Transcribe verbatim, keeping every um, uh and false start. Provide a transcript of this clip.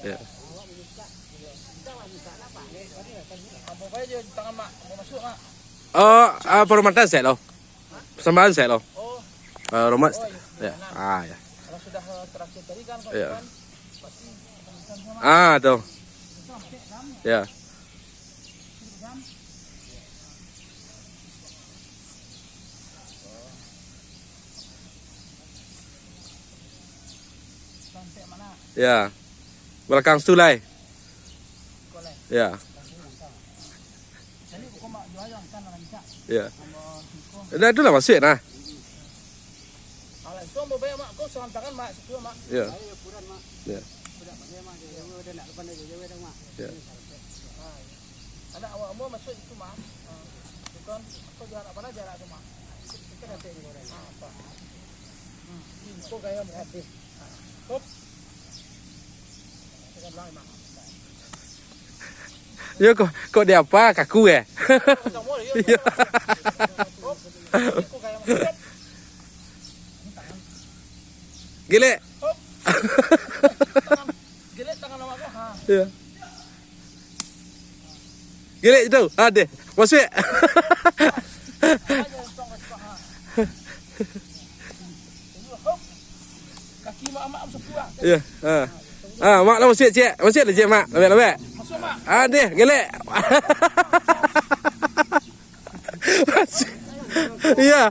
Ya. Oh, ah, permata saya loh. Persembahan saya loh. Eh, Romat. Ya. Ah, ya. Ya. Ah, tuh. Ya. Ya. Belakang situ lai. Ya. Ya. Dah itulah masuk nah. Ya. Ya. Ya. Anak awak mau masuk itu mah. Bukan, aku jangan apa aja lah tu mah. Kita dah tengok. Apa? Info gaya mati. Hop. Yo, kok, kok dia apa? Kaku, eh? Yo. Gelek. Yo. Gelek tu. Ah, deh. Masuk. Yo. Ha. Ah, mak lah masuk, cek. Masuk lah, cek, mak. Lambek, lambek. Ah, deh, gelek. Yo.